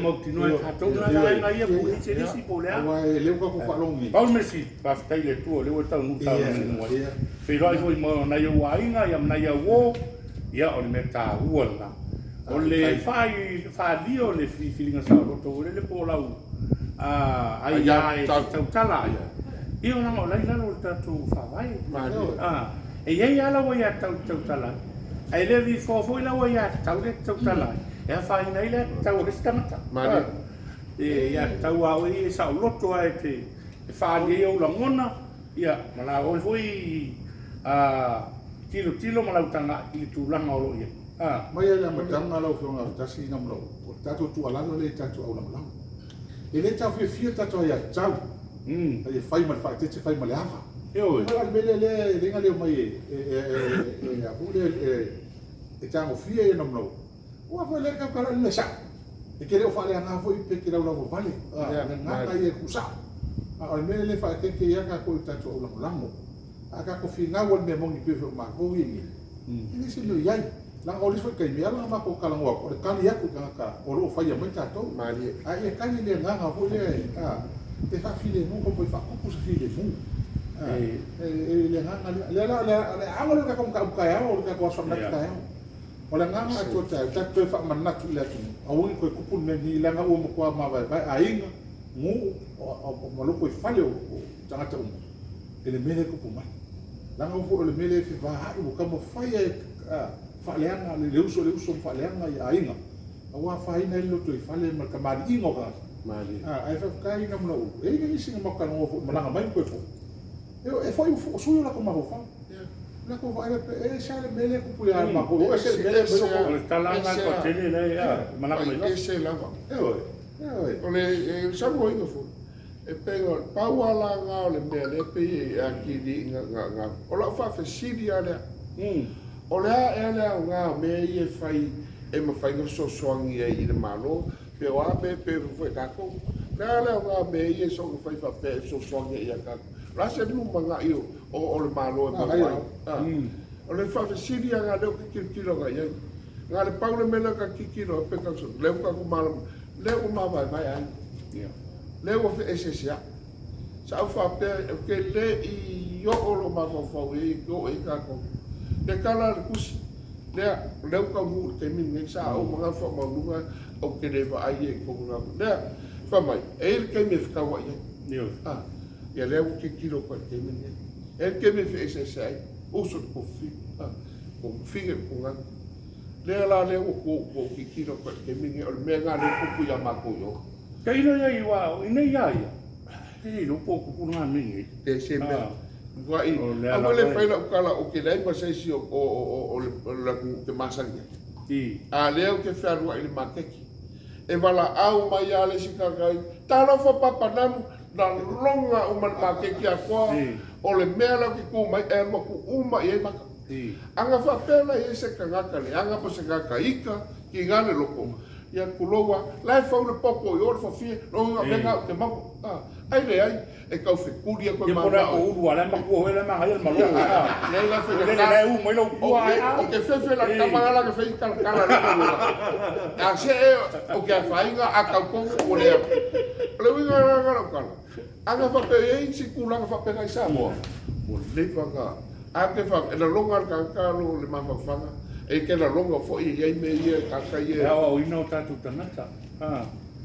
Mautinoa e tatou na vaega ia po o i ai se lisi po o le a. Aua e le ua tatou faalogo nei. Pau le mea sili, faafetai i le Atua o lea ua e taunuu taunuu ai. Feiloai foi ma nai ou aiga ia ma nai au uo, ia o le mea taua lena. O le faaalia o le filifiliga saoloto foi lele po o lau aia e tautala ai, ia leaga o la e i lalo o le tatou Faavae. E i ai lava lau aiatatau e te tautala ai, ae le vifoa foi lau aiatatau lea e te tautala ai, e afaina ai le aiatatau a le isi tagata. E aiatatau lava oe ia e saoloto lava e te faaali ai ou lagona, ia, ma la oe foi tilotilo ma lau tagai i le tulaga o lo o i ai. Mai lava i le amataga lau Afioga Autasi ina o le tatou tuualalo lea i tatou aulagolago. E le taofiofia le tatou aiatatau, a ia fai ma le faaeteete, fai ma le ava. Ioe. O le mea lea lea e le omai e a foi lea e tagofia ia namunau. Aua foi lea tautala i le mea sao. E te le o faaleaga foi pe te laulauvavale. O le agaga ia e tuusao. A o le mea lea e faaeteete ai tatou i tatou aulagolago. A tatou finau lava i le mea moni pei foi o matou ia nei, e leai se mea o i ai. Leaga o le isi foi taimi, e ala ona matou talanoa atu, o le tali atu i tagata o lo o faia mai tatou. A ia tali i le agaga foi lea e faafilemu, taumafai e faatupu se filemu. E le agaga lea. Lea la, o le ao lea o le tatou mataupu taeao, o le tatou aso faamanatu taeao. O le agaga atoa taeao, tatou toe faamanatu i le atunuu, aua ne i toe tupu le mea lenei, leaga ua matua mavaevae aiga, nuu, ma lotoifale o tagata uma i le mea lea e tupu mai. Leaga foi o le mea lea e fevaai, ua taumafai e faaleaga le uso i le uso ma faaleaga i aiga, ua afaina ai le lotoifale ma le tamaliiga o tagata. Ae faafetai Namulauulu, e i ai nisi na matou talanoa foi, malaga mai ma toe foi. E foi ua sui o latou mafaufau. Latou vaai faapea, e ese lava le mea lea e tupu ia matou, e ese le mea lea e aumai O le tala lava lena toatele la e malaga mai fafo. Ese lava. Ioe, ioe. O le saunoaina foi, e pei o le pau lava la lena o le mea lea e pei e atili ai o lau faafesili lava lea, o le a ea le aoga o mea ia e fai e mafai ona fesoasoani ai i le Malo, pe o a mea pe foi tatou. O le a le aoga o mea ia e soona fai faapea e fesoasoani ai ia tatou? O le a se lumanai o le Malo e maua ai? O le faafesili lava lena o lea ou te tilotilo agai i ai. Na o le pau le mea lea ta te tilotilo ai pe tau, lea ua tatou malamalama, lea ua mavaevae aiga, lea ua feeseeseai. Sa ou faapea ou te le i oo lou mafaufau i ai e oo i ai tatou. Le tala a le tusi, lea, o lea ua taunuu i le taimi lenei, sa ou manatu faamaualuga ou te le vaai i ai i totonu o le lea, fai mai, e i ai le taimi e fetauai ai. Ah, ia lea ua tilotilo atu ai i le taimi lenei. E i ai le taimi e feeseeseai ai, uso i le tofi, ah, fine i le tugane. Lea la lea ua ua tilotilo atu ai i le taimi lenei, o le mea lena lea e tupu ia matou i o. Tailo ia i ua i nei ia ia. E le iloa po o tupu lena mea i nei. E se mea. Matuai, aua le fai lau tala ou te leai ma se isi o le atunuu ou te masani ai. A lea ou te fealuai i le maketi. E valaau mai lava le isi tagata, Talofa Papa Namu, na loga uma le maketi atoa, o le mea la ou te tu mai, e alu atu uma i ai maka. A na faapea la e i ai se tagata leaga po o se tagata ita, tiga le loto, ia tulou lava, la e fau le popo i o le fafie, lona uiga o mea na ou te maua. Ai leai. E tau fetuli atu e manao. Ia po o le a ulu a la e matua foi la e manaia le malo. Lea la faigata. Lea e u mai lou pua ae a. Ou te fefe la tama la na fai talatala le tauga. A se e o ke afaina a tau tonu ua le atu. O le uiga la na lau tala. A na faapea e i ai se tulaga faapena i Samoa, ua leva na a te fa e lalona le tagata lo le mafaufauga e te lalona foi e i ai mea ia e tagata ia. E aoaoina o tatou tagata.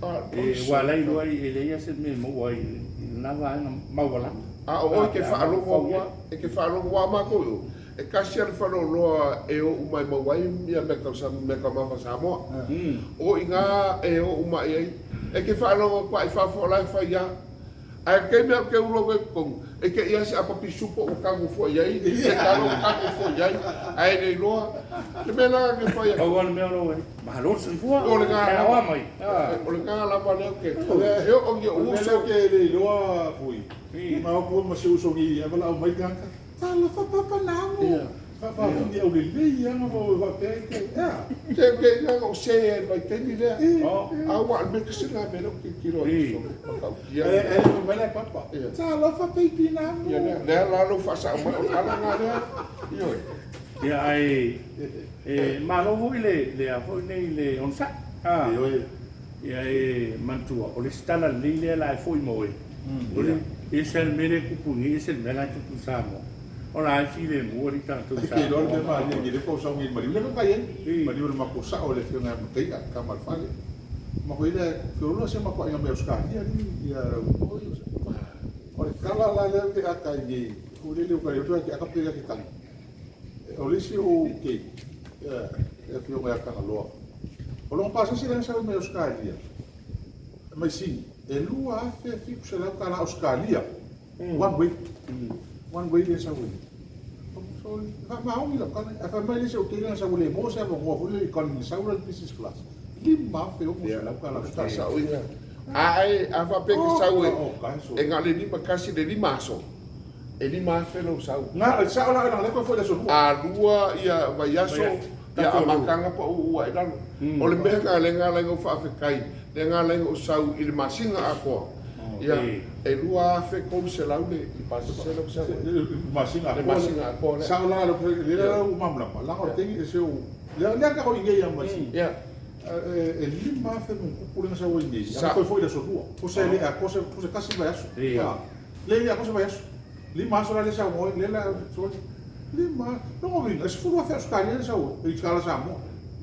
Aua la e iloa ai e leai lava se mea e maua ai i lena vaega maualalo. A o oe e te faalogo atu e te faalogo aua o matou i o, e tasi lava le faleoloa e o uma e maua ai mea meataumafa a Samoa. O i ina e o uma i ai. E te faalogo atu lava i fafo o la e fai lava. Ae o le taimi lava ou te ulu atu ai i totonu, e te i lava se apa pisupo ua tago foi i ai, se talo ua tago foi i ai, ae le iloa. Le mea la e fai atu. Pau lava le mea o lo o malo le soifua, O lena e lava, aoa mai. o lena lava lea ou te, e oo i ou uso. O le mea lea ou te le iloa foi, ma o atu ma si uso nei e valaau mai le tagata, Talofa Papa Namo! Faafafine aulelei lava ma ua faapea ai te, ea. Te te ina ou se ai i le vaitaimi lea. A ua le mea kasi lena mea lea ou tilotilo ai i solo matautia. E e fai mai la Papa, Talofa Baby Namo! Ia lea, lea la lou faasao mai o le tala lena lea. Ioe. Ia ae e malo foi le le a foi nei le onosai. Ioe. Ia e manatua, o le isi tala lelei lea la e foi ma oe, o le ese lava le mea lea e tupu i inei, ese le mea la e tupu i Samoa. O la e filemu alii tatou i Samoa. Ke iloa le mea malie nei lea ua sau nei i maliu lea ka kai ai. Maliu le matou sao le afioga ia Mataia, tama a le fale. Matou i lea feoloa se matou aiga mai Ausetalia alii ia O le tala la lea ke aka i nei, o le leo ka leo ke aka pe ke tali. O le isi o ke e afioga ia Tagaloa. O lona pasese lea na sau mai Ausetalia, mai Sini, e $2,700 Ausetalia, one way. One way lea sau ai. So, faamaoni lau tala. Ae fai mai le isi o ke lea na sau le maua se avanoa foi lea economy, sau la i le business class, $5,600 Ausetalia. Faasaoina. Ae a faapea e te sau e e na o le 51 i le 5 aso, e 5,000 lou sau. Na, e sao la, leaga lea toe foi i le aso lua. A lua ia vaiaso, ia amataga pau ua i lalo. O le mea lena lea na ala ai ona ou faafetai, lea na ala ai ona ou sau i le masina atoa, ia e 2,300 le pasese lea ua sau ai. Masina Le masina atoa lea. Sao la, lea la ua malamalama, leaga o le taimi e se o, lea lea ka i nei ama si. Ia. E 5,000 ma tupu lea na sau ai nei, a toe foi i le aso lua. Tusa e le atoa se, tusa tasi vaiaso. Le le atoa se vaiaso. 5 aso la lea sau ai, lea la soli. Lima, lona uiga, e 10,000 Ausetalia lea sau ai, i tala Samoa.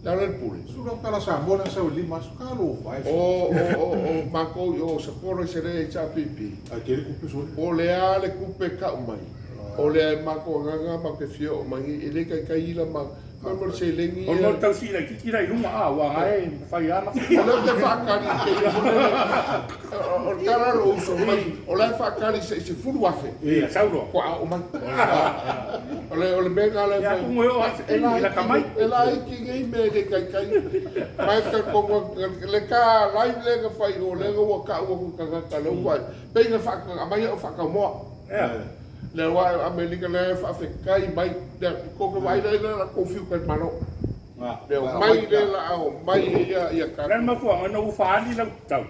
Le ala le pule. 10,000 tala Samoa lea sau i 5 aso, talofa e. O matou i o Sapporo i se le HRPP. Ai tele tupe soli. O le a le tupe kau mai. O le a e matou agaga ma te fia oo mai nei, e le taitai ila ma ma mo le seleni O le tau sii laitiiti la i luma a, ua na e mafai lava ona. O lea ou te faatali i te ifo lele. O le tala a lou uso mai, o la e faatali se i 10,000. Ia, sau loa. Faatoa oo mai. O le o le mea lena la e fai. Ia, atonu e oo atu i lata mai. E laiti nei mea e le taitai. Ma e talitonu atu, le ta live lea na fai o lea ua tau atu i tagata lea ua vaai, pei na aumai au faataumoa. Lea ua Amerika lea e faafetai mai, lea tou te vaai lea la tou fiu kai malo. Lea o mai lea la o mai ia ia ka. Le mafuaaga ina ua faaali lau tatau.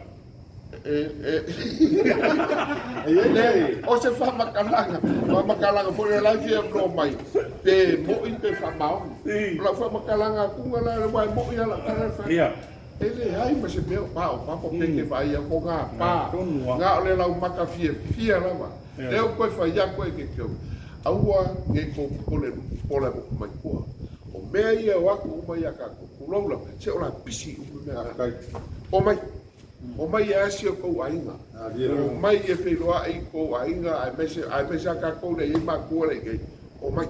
Le o se faamatalaga, faamatalaga foi lea la e fia blow mai, pe moi pe faamaoni. O lau faamatalaga atuga la ua e moi lava lau tala e fai. E leai ma se mea o pa o papa pe te vaai atu na pa, na o le laumata fiafia lava. Lea ua toe fai atu e te keu, aua ne i tou popole popole mai tua. O mea ia e o atu uma ia tatou, tulou lava, se o la pisi uma mea na. Omai, omai e asi o tou aiga. Omai e feiloai i tou aiga aemaise, aemaise a tatou lea e i ai matua lea i inei. Omai.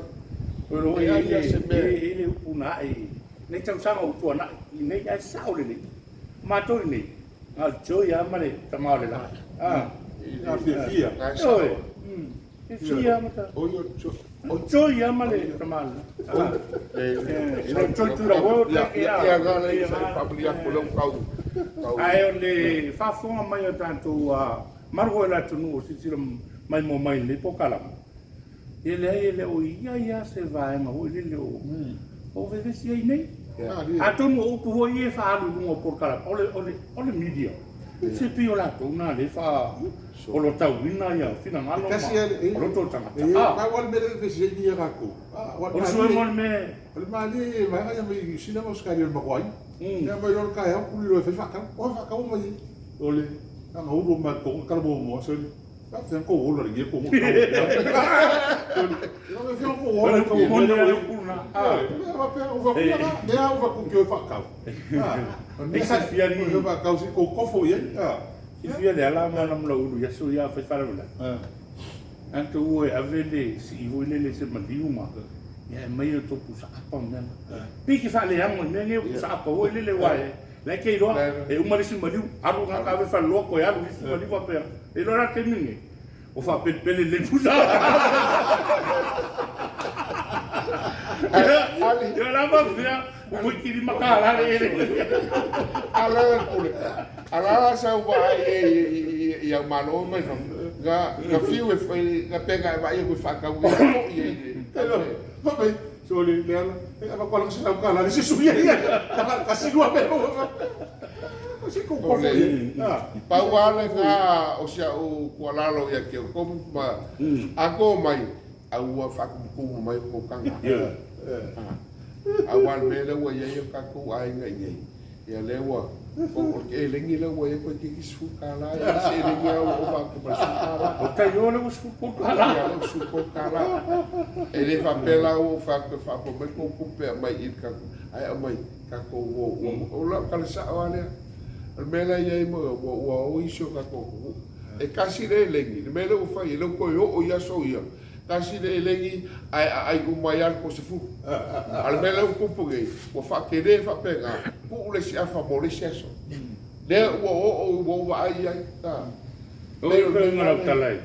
O e leai se mea. E le upu na ae i nei tausaga ua tuanai i nei ae sao lelei. O matou i nei, na o le Joy lava ma le tama o le la. A fiafia. Ioe. Fiafia ma ta. O Joy lava ma le tama o le la. E le Joy Tulafono te ke a. Ia ga le sa family atu le kau. Ae o le faafofoga mai o tatou maro foi o le atunuu o silasila mai mo mai i lenei polokalame, e leai e le o i ai lava se vaega foi lele o vevesi ai nei. Atonu o upu foi ia e faaalu i luga o polokalame, o le media, se pei o latou na lea e faaolotauina ia finagalo ma o loto o tagata. E pau lava le mea lea e vevesi ai ia latou. O le suega o le mea. O le malie e vaega ia mai Niu Sila ma Ausetalia o le matua aiga. Ia mai loa le taeao puli loa e fai faatau. O faatau mai o le agaulu o matou tala muamua soli. Faafefea kou ola le kou Silafia le ala ma ona ulu i aso ia fai faalavelave. An tou o e ave le sii foi lele se maliu ma ia e aumai o tou pusa apa ma mea na. Pei ke faaleago i mea nei o pusa apa foi lele aua e la e te iloa e uma le isi maliu alu gata ave faleloa toe alu isi maliu faapea. E iloa la le taimi lenei ua faapelipele lelei pusa. Ia la faapea ua toeitiiti $5 le ele. Ala le pule. Ala la sau vaai i au malo mai fafo. Na fiu e fai, na pega e vaai aku e faatau i foi e i le. Sole le ala, e ava kuala ka $100 le se sui ia. Kasi lua me. Si ko ko. Pau lava lena o si au tuualalo ia te outou ma a to mai a ua faatumutumu mai o tou taga. Aua o le mea lea ua i ai o tatou aiga i inei, ia lea ua O le elegi lea ua i ai toeitiiti $10, e leai se elegi lava ua ova atu ma le $10. O tai o lea ua $13. Ia, lea ua $13. E le faapea la ua ou fai atu e faaopoopo mai tou tupe e aumai i le tatou, ae aumai tatou o. O lau tala sao lava lea. O le mea la e i ai ua o isi o tatou atunuu. E tasi le elegi, le mea lea ua fai, e le o toe oo i aso ia, tasi le elegi ae aai uma ai lava le toasefulu. A o le mea lea ua tupu nei, ua faatele faapena, tuu le isi afa mo le isi aso. Lea ua oo ua ou vaai i ai. O le uiga o lau tala e.